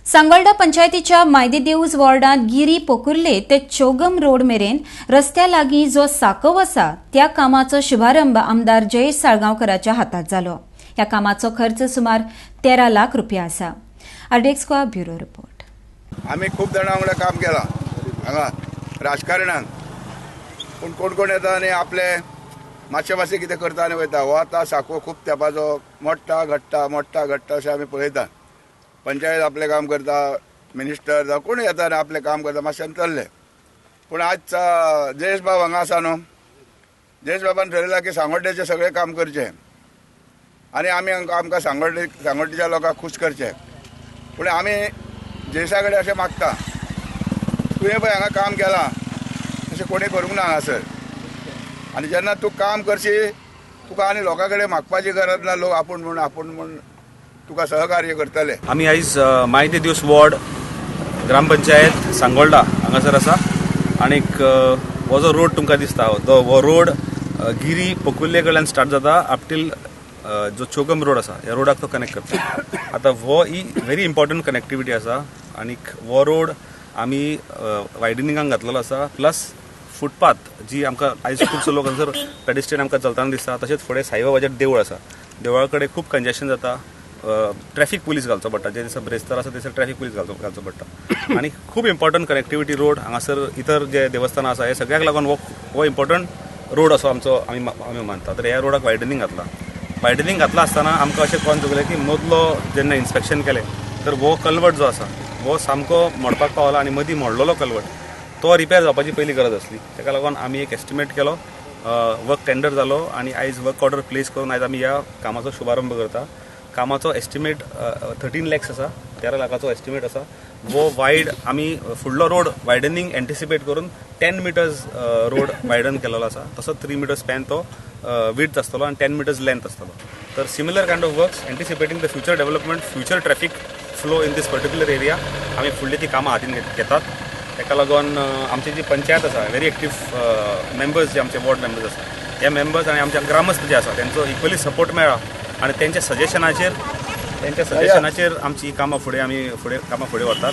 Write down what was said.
सांगोल्डा पंचायतीच्या मायदे देऊज वॉर्डांत गिरी पोकुर्ले ते चोगम रोड मेरेन रस्त्या लागीं जो साकव आसा त्या कामाचो शुभारंभ आमदार जयेश साळगांवकराच्या हातात जालो. ह्या कामाचो खर्च सुमार 13 लाख रुपया आसा. RDX Goa, bureau report. आमी खूब जाणां वांगडा काम केलां हांगा राजकारणान, पूण कोण कोण येता आनी आपले मातशें मातशें कितें करता आनी वयता. हो आतां साको खूब तेंपाचो मोडटा घडटा, मोडटा घडटा अशें आमी पळयता. पंचायत आपलें काम करता, मिनिस्टर जावं कोण येता आनी आपलें काम करता, मातशें चल्लें. पूण आज जयेश बाब हांगा आसा न्हू, जयेश बाबान ठरयलां की सांगोड्ड्याचें सगळें काम करचें आनी आमी आमकां सांगोड्डे सांगोड्डेच्या लोकांक खूश करचें. पूण आमी जयेशा कडेन अशें मागता, तुवें पळय हांगा काम केलां, तशें कोणी करूंक ना हांगासर. आनी जेन्ना तूं काम करशी, तुका आनी लोकां कडेन मागपाची गरज ना. लोक आपूण म्हूण तुका सहकार्य करतले. आमी आयज माय दे दिवस वॉर्ड, ग्रामपंचायत सांगोल्डा हांगासर आसा. आणीक हो जो रोड तुमकां दिसता, तो हो रोड गिरी पोकुल्ले कडल्यान स्टार्ट जाता अप टील जो चोगम रोड आसा, ह्या रोडाक तो कनेक्ट करता. आतां हो ही व्हेरी इम्पॉर्टंट कनेक्टिविटी आसा. आनीक हो रोड आमी वायडनिंगाक घातलेलो आसा, प्लस फुटपाथ जी आमकां आयज खुबसो लोक हांगासर पेडेस्ट्रियन आमकां चलतना दिसता. तशेंच फुडें साईबाबाचें देवूळ आसा, देवळा कडेन खूब कंजेशन जाता. ट्रॅफिक पुलीस घालचो पडटा. जे दिसा ब्रेस्तार आसा, थंयसर ट्रॅफिक पुलीस घालचो पडटा. आनी खूब इम्पॉर्टंट कनेक्टिविटी रोड हांगासर इतर जे देवस्थानां आसा, हे सगळ्याक लागून हो इम्पॉर्टंट रोड असो आमचो आमी मानता. तर ह्या रोडाक वायडनिंग घातला. वायडनिंग घातला आसतना आमकां अशें कळोन चुकलें की मदलो जेन्ना इन्स्पेक्शन केलें, तर हो कलवट जो आसा, हो सामको मोडपाक पावला आनी मदीं मोडलेलो कलवट तो रिपेर जावपाची पयली गरज आसली. ताका लागून आमी एक एस्टिमेट केलो, वर्क टेंडर जालो आनी आयज वर्क ऑर्डर प्लेस करून आयज आमी ह्या कामाचो शुभारंभ करता. कामाचो एस्टिमेट 13 लॅक्स आसा, 13 लाखाचो एस्टिमेट आसा. हो वायड आमी फुडलो रोड वायडनिंग एंटिसिपेट करून 10 मिटर्स रोड वायडन केलेलो आसा. तसो 3 मिटर स्पॅन तो विड्थ आसतलो आनी 10 मिटर्स लेंथ आसतलो. तर similar kind of works, anticipating the future development, future traffic flow in this particular area, आमी फुडली ती कामां हातीन घेतात. ताका लागून आमची जी पंचायत आसा, व्हेरी एक्टीव मेंबर्स, जे आमचे वॉर्ड मेंबर्स आसा, हे मेंबर्स आनी आमच्या ग्रामस्थ जे आसा, तेंचो इक्वली सपोर्ट मेळ्ळा आनी तेंच्या सजेशनाचेर आमची ही कामां फुडें आमी फुडें कामां फुडें व्हरतात.